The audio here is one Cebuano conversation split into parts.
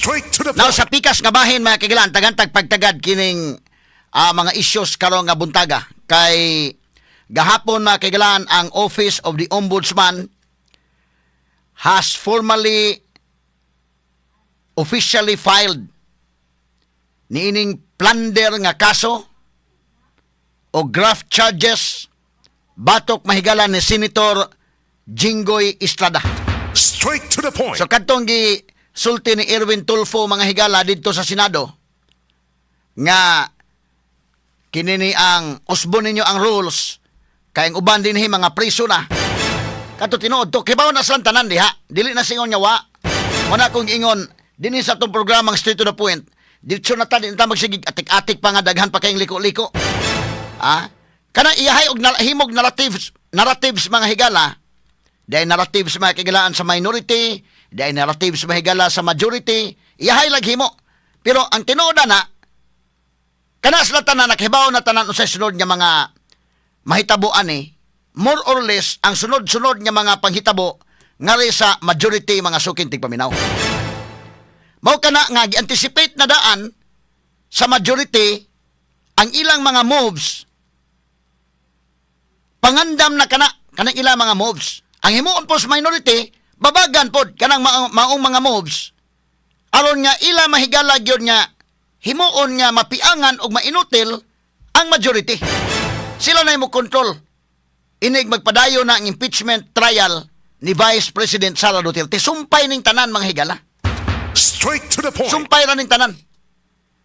Straight to the Now point. Sa pikas nga bahin, mga kahigalaan, tagantag pagtagad kining mga issues karon nga buntaga kay gahapon, mga kahigalaan, ang Office of the Ombudsman has formally, officially filed niining plunder nga kaso o graft charges batok, mahigala, ni Senator Jinggoy Estrada. Straight to the point. So kadtong gi sulti ni Erwin Tulfo, mga higala, didto sa Senado nga kini ni ang usbon ninyo ang rules kay ang uban dinhi mga priso na. Kadto tinuod to, kibaw na silang tanan diha, dili na singon nga wa. Muna kong ingon dinhi sa atong programang Straight to the Point, diretso na ta, di na ta magsigig atik-atik pa nga daghan pa kayong liko-liko. Ah, kana iyahay og himog narratives, narratives, mga higala. Dahil narratives, mga kahigalaan, sa minority, dahil narratives, mahigala, sa majority, iyahay lag himo. Pero ang tinuod na, kana sila tanan nakahibaw na tanan unsay sunod nga mga mahitabo ani, more or less ang sunod-sunod nga mga panghitabo ngari sa majority, mga suking tigpaminaw. Mao kana nga gi-anticipate na daan sa majority ang ilang mga moves. Pangandam na kana kanang ilang mga moves. Ang himuon po sa minority, babagan pod kanang maong mga moves aron nga ila mahigala gyud nga himuon nga mapiangan og mainutil ang majority. Sila na mo control inig magpadayon na ang impeachment trial ni Vice President Sara Duterte. Sumpay ning tanan, mga higala. Straight to the point. Sumpay ra ning tanan.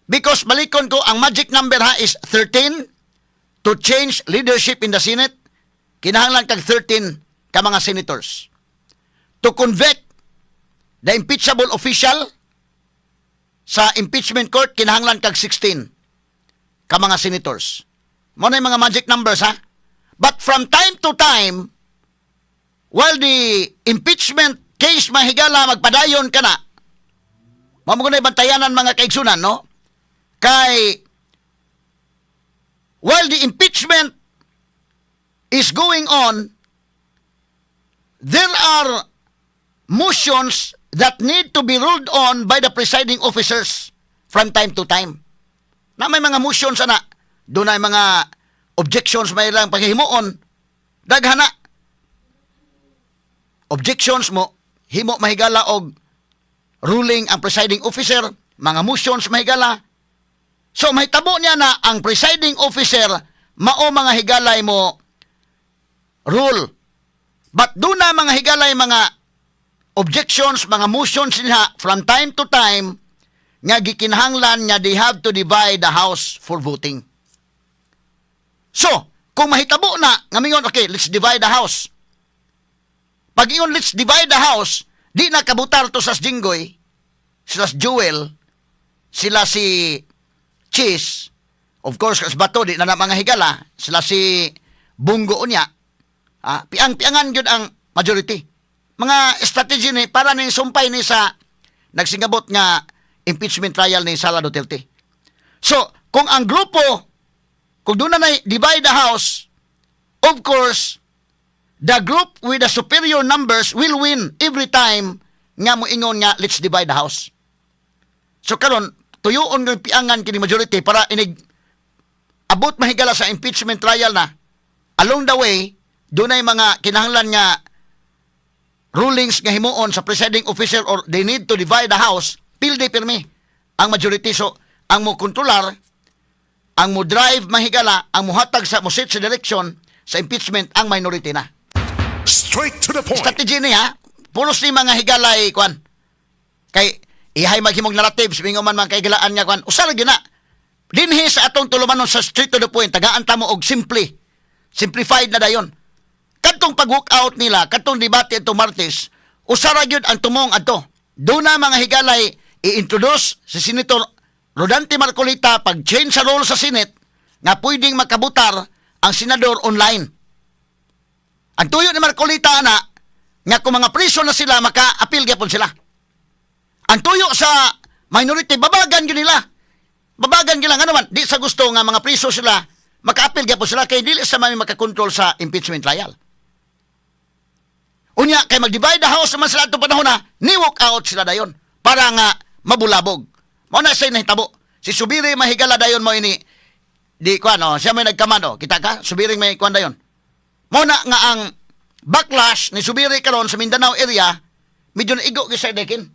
Because balikon ko, ang magic number ha is 13 to change leadership in the Senate. Kinahanglan kag 13 ka mga senators. To convict the impeachable official sa impeachment court, kinahanglan kag 16 ka mga senators. Mao na yung mga magic numbers ha. But from time to time, while the impeachment case, mahigala, magpadayon ka na, mao mo na bantayanan, mga kaigsunan, no? Kay while the impeachment is going on, there are motions that need to be ruled on by the presiding officers from time to time. Na may mga motions ana, doon ay mga objections may lang paghimuon. Daghana. Objections mo, himo, mahigala, og ruling ang presiding officer, mga motions, mahigala. So mahitabo niya na ang presiding officer mao, mga higalay, mo rule. But doon na, mga higalay, mga objections, mga motions niya from time to time nga gikinahanglan nga they have to divide the house for voting. So, kung mahitabo na nga mingon, "Okay, let's divide the house." Pag ingon, "Let's divide the house," di na kabutar to sa Jinggoy, sila si Joel, sila si Chiz, of course, kas Bato, di na na mga higala, sila si Bong Go unya, piang-piangan gyud ang majority. Mga strategy ni para ni sumpay ni sa nagsingabot nga impeachment trial ni Sara Duterte. So, kung ang grupo, kung doon na divide the house, of course, the group with the superior numbers will win every time nga moingon nga "Let's divide the house." So karon tuyoon ng piangan kini majority para inig abot, mahigala, sa impeachment trial na, along the way dunay mga kinahanglan nga rulings nga himuon sa presiding officer or they need to divide the house, pildi pirmi ang majority. So ang mo kontrolar, ang mo drive, mahigala, ang mohatag sa mo set sa direction sa impeachment, ang minority na. Straight to the point. Strategy niya pulos ni, mga higalay, kwan kay ihay maghimog narratives, mingon man mga kahigalaan nga kwan, usa ra gyud na. Dinhi sa atong tulumanon sa Straight to the Point, tagaan ta mo og simple, simplified na dayon. Kadtong pag walk out nila, kadtong debate adto Martes, usa ra gyud ang tumong adto. Do na, mga higalay, i-introduce si Senator Rodante Marcoleta pag change sa role sa Senate nga pwedeng makabutar ang senador online. Ang tuyo ni Marcoleta ana nga kung mga priso na sila, maka-appeal gyapon sila. Ang tuyo sa minority, babagan gyud nila. Babagan gyud lang ano man, di sa gusto nga mga priso sila, maka-appeal gyapon sila kay dili sa mami makakontrol sa impeachment trial. Unya kay mag-divide the house naman sila atong panahon na, ni walk out sila dayon para nga mabulabog. Mao na siya nahitabo. Si Zubiri, mahigala, dayon mo ini di kuan, oh, siya may nagkamando. Kita ka, Zubiri may kuan dayon. Mao na nga ang backlash ni Zubiri karon sa Mindanao area, medyo naigo gyud sa dekin.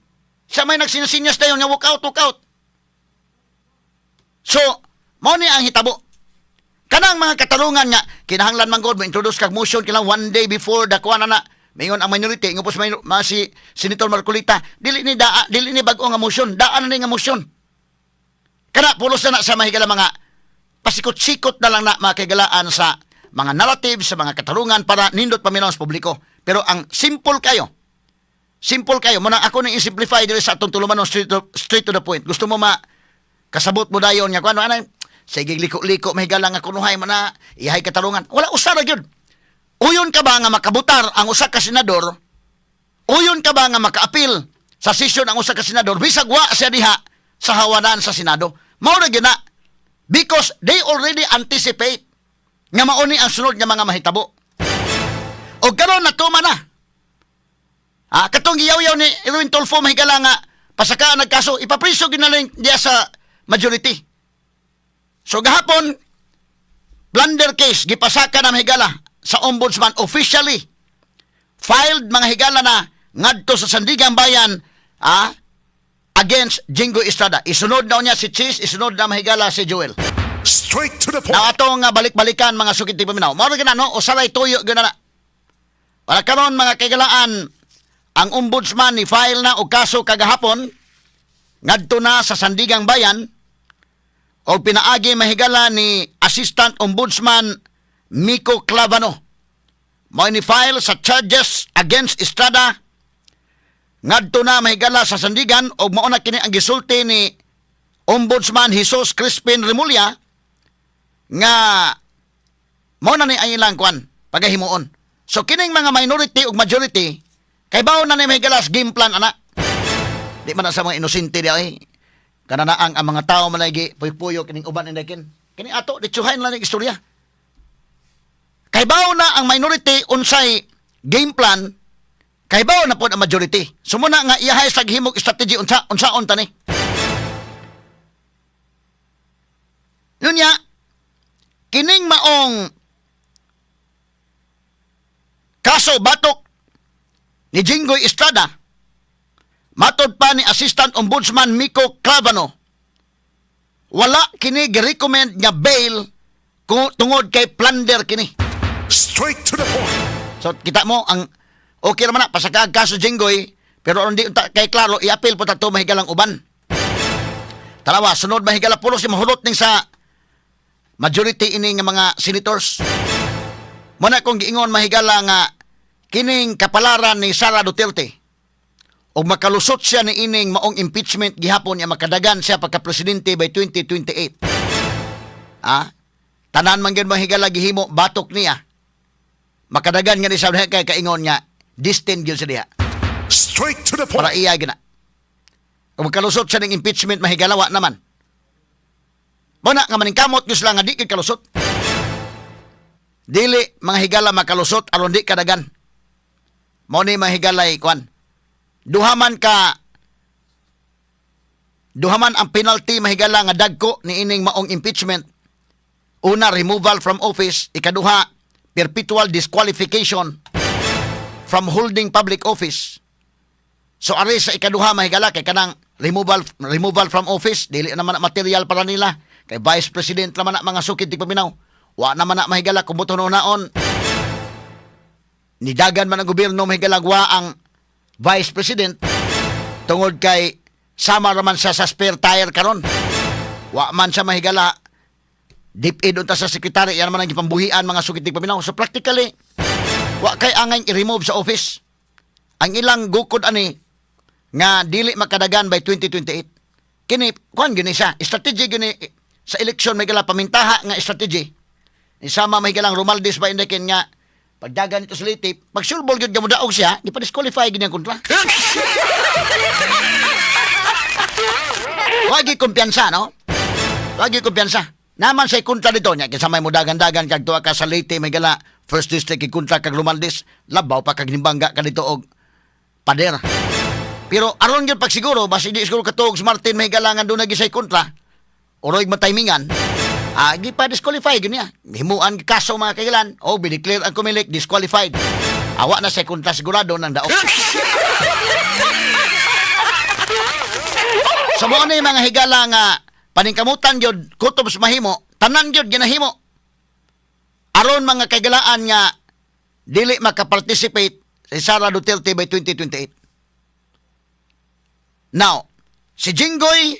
Siya may nagsinasinyas dayon nga walk out, walk out. So, mao ni ang hitabo. Kanang mga katarungan nga kinahanglan man gud mo introduce kag motion kailangan one day before the kuan na mingon ang minority, ingon po si Senator Marcoleta, dili ni daa, dili ni bag-o nga motion, daan na ni nga motion. Kana pulos na na sa mahigala mga pasikot-sikot na lang na makigalaan sa mga narrative, sa mga katarungan para nindot paminaw sa publiko. Pero ang simple kayo, simple kayo. Muna ako nang i-simplify diri sa atong tulumanon, straight to the point. Gusto mo ma kasabot mo dayon nga kuan anay sige liko-liko mahigala nga kunuhay mo na ihay katarungan. Wala, usa ra gyud. Uyon ka ba nga makabutar ang usa ka senador? Uyon ka ba nga makaapil sa sesyon ang usa ka senador bisag wa siya diha sa hawanan sa Senado? Mao ra gyud na because they already anticipate nga mao ni ang sunod nga mga mahitabo. O karon natuma na. Ah, katong giyaw-yaw ni Erwin Tulfo, mahigala, nga pasakaan nagkaso, ipapriso gyud na lang diya sa majority. So gahapon, plunder case gipasaka na, mahigala, sa ombudsman, officially filed, mga higala, na ngadto sa Sandigan Bayan against Jinggoy Estrada. Isunod na niya si Chiz, isunod na, mahigala, si Joel. Straight to the point. Na atong nga balik-balikan, mga sukit paminaw. Mao ra gyud na, no, usaray tuyo gyud na. Para karon, mga kaigalaan, ang ombudsman ni file na og kaso kagahapon ngadto na sa Sandigang Bayan og pinaagi, mahigala, ni Assistant Ombudsman Mico Clavano. Mao ni file sa charges against Estrada ngadto na, mahigala, sa Sandigan og mao na kini ang gisulti ni Ombudsman Jesus Crispin Remulla nga mao na ni ang ilang kwan pagahimuon. So kining mga minority ug majority kay bawo na ni, mahigala, sa game plan ana. Di man na sa mga inosente di ay. Kananaang ang mga tao man lagi puyo-puyo kining uban ni kin. Kini ato ditsuhain lang ning istorya. Kay bawo na ang minority unsay game plan, kay bawo na pod ang majority. So muna nga iyahay sa gihimog strategy unsa unsaon tani. Nunya, kining maong kaso batok ni Jinggoy Estrada, matod pa ni Assistant Ombudsman Mico Clavano, wala kini gi-recommend nga bail tungod kay plunder kini. Straight to the point. So kita mo ang okay naman na pasaka ang kaso Jinggoy, pero aron di unta kay klaro, i-appeal po tato, mahigalang uban. Tarawa sunod, mahigala, pulos si mahulot ning sa majority ini nga mga senators. Muna kong giingon, mahigala, nga kining kapalaran ni Sara Duterte og makalusot siya ni ining maong impeachment gihapon niya, makadagan siya pagka presidente by 2028. Ah, tanan man gyud, mahigala, gihimo batok niya. Makadagan nga ni sa kay kaingon nga destined gyud sa diha. Straight to the point. Para iya gina. Kung makalusot siya ng impeachment, mahigala, wa naman. Muna nga maningkamot gyud sila nga di gyud kalusot. Dili, mga higala, makalusot aron di kadagan. Mao ni, mga higalay, kuan. Duha man ang penalty, mahigala, nga dagko ni ining maong impeachment. Una, removal from office. Ikaduha, perpetual disqualification from holding public office. So ari sa ikaduha, mahigala, kay kanang removal removal from office dili naman na material para nila kay vice president naman na, mga sukid ti paminaw. Wa naman na, mahigala, kung buto naon nidagan man ang gobyerno, mahigala, wa ang vice president tungod kay sama raman siya sa spare tire karon. Wa man siya, mahigala, DepEd unta sa secretary, yan naman ang gipambuhian, mga sukid ti paminaw. So practically wa kay angay i-remove sa office. Ang ilang gukod ani nga dili makadagan by 2028. Kini kuan gini siya, strategy gini sa eleksyon, may gala, pamintaha nga strategy. Isama may galang Romualdez ba indikin nga pagdagan nito sa Leyte, pag sulbol gyud nga modaog siya, di pa disqualify gini ang kontra. Wagi kumpiyansa, no? Wagi kumpiyansa. Naman sa kontra dito niya, kinsa may mudagan-dagan kag tuwa ka sa Leyte, may gala, first district kontra kag Romualdez, labaw pa kag nimbangga ka dito og pader. Pero aron gyud pagsiguro, basi di siguro katuog si Martin, mahigala, nga doon gisay kontra, oroy mataymingan, gipa-disqualify gyud niya. Himuan kaso, mga kailan, o bineclare ang Comelec disqualified. Awa na sa kontra, sigurado ng daok. So mo ni, mga higala, nga paningkamutan gyud kutob sa mahimo, tanan gyud ginahimo. Aron, mga kaigalaan, nga dili makaparticipate si Sara Duterte by 2028. Now, si Jinggoy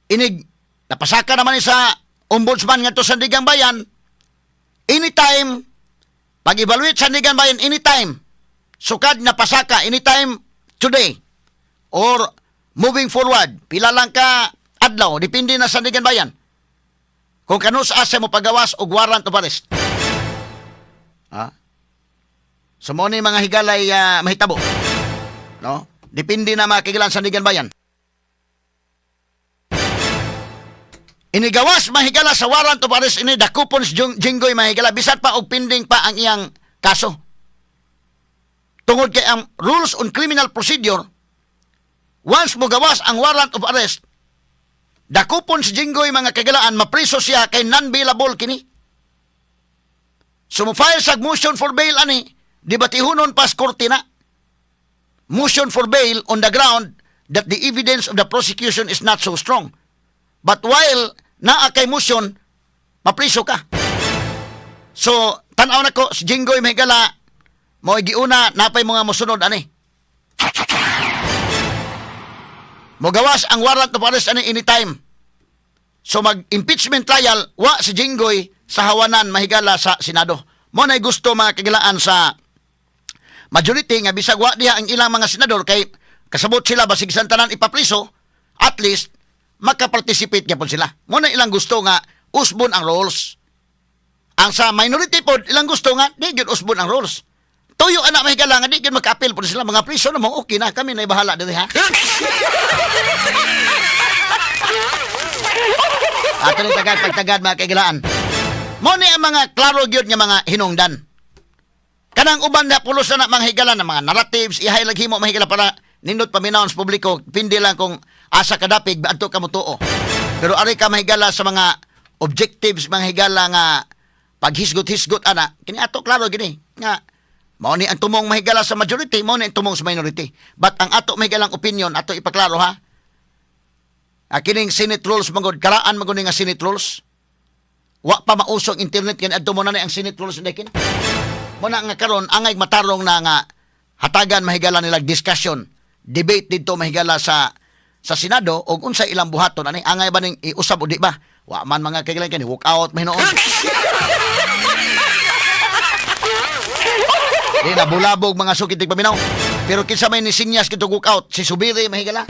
inig napasaka naman ni sa ombudsman ngadto sa Sandiganbayan, anytime pag-evaluate sa Sandiganbayan, anytime sukad na pasaka, anytime today or moving forward, pila lang ka adlaw, depende na sa Sandiganbayan kung kanus asa mo pagawas og warrant of arrest, ha. So mo ni, mga higalay, mahitabo, no? Depende na, mga kahigalaan, sa Sandiganbayan. Inigawas, mahigala, sa warrant of arrest ini, dakupon si Jinggoy, mahigala, bisan pa og pending pa ang iyang kaso. Tungod kay ang rules on criminal procedure, once mo gawas ang warrant of arrest, dakupon si Jinggoy, mga kagalaan, mapriso siya kay non-bailable kini. So mo file sa motion for bail ani, di ba tihunon pas korte na? Motion for bail on the ground that the evidence of the prosecution is not so strong. But while naa kay motion, mapriso ka. So, tan-aw na ko, si Jinggoy, mahigala, mo giuna, napay mga mosunod ani. Mogawas ang warrant of arrest ani anytime. So mag-impeachment trial, wa si Jinggoy sa hawanan, mahigala, sa Senado. Mo na gusto, mga kagilaan, sa majority nga bisag wa diha ang ilang mga senador kay kasabot sila basig sa tanan ipapriso, at least makaparticipate gyapon sila. Mo na ilang gusto nga usbon ang rules. Ang sa minority pod, ilang gusto nga di gyud usbon ang rules. Tuyo ana, mahigala, nga di gyud maka-appeal pod sila, mga priso na mo, okay na kami na bahala diri, ha. Ato ning tagad pagtagad, mga kaigalaan. Mo ni ang mga klaro gyud nga mga hinungdan. Kanang uban na pulos na na, mga higala, ng mga narratives, ihay lang himo, mga higala, para nindot paminawon sa publiko, pindi lang kung asa kadapig adto ka motuo. Pero ari ka, mahigala, sa mga objectives, mga higala, nga paghisgot-hisgot ana, kini ato klaro gini nga mao ni ang tumong, mahigala, sa majority, mao ni ang tumong sa minority. But ang ato, mahigalang, opinion ato ipaklaro, ha. Kining Senate rules magod karaan magud ni nga Senate rules. Wa pa mauso ang internet kani adto mo na ni ang Senate rules kin. Mo na nga karon angay matarong na nga hatagan, mahigala, nila discussion, debate didto, mahigala, sa Senado og unsa ilang buhaton ani, angay ba ning iusab o di ba? Wa man, mga kailan, kani walk out mahinoon. Di na bulabog, mga sukit paminaw. Pero kinsa may ni sinyas kito walk out? Si Zubiri, mahigala.